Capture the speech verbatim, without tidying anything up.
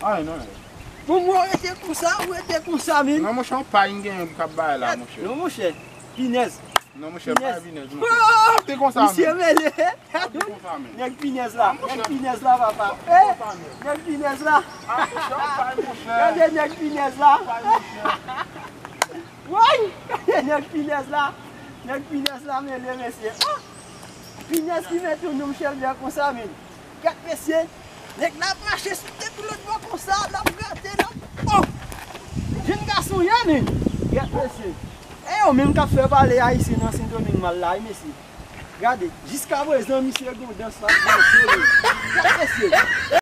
Ay, non. Pou mwen rete konsa, ou rete konsa, men. Non, monchè, yon pay m genyen pou k ap bay la, monchè. Non, monchè. Pinèz. Non, monchè, pa pinèz, monchè. Te konsa, men. Misye mele. Te konsa, men. Nèg pinèz la. Nèg pinèz la, papa. Eh, nèg pinèz la. Gade nèg pinèz la. Woy! Gade nèg pinèz la. Nèg pinèz la, mele, mesye. Ah! Pinèz ki mete yon nonm chèlbè konsa, men. Gad mesye, nèg la ap mache sou tèt ou lòt bò konsa, l ap grate, l ap, oh! Jenn gason ye, men. Gad mesye. E yo menm k ap fè pale ayisyen nan Sendomeng mal la, wi, mesye. Gade, jiskaprezan, misye gon dans l ap danse, men. Gad mesye.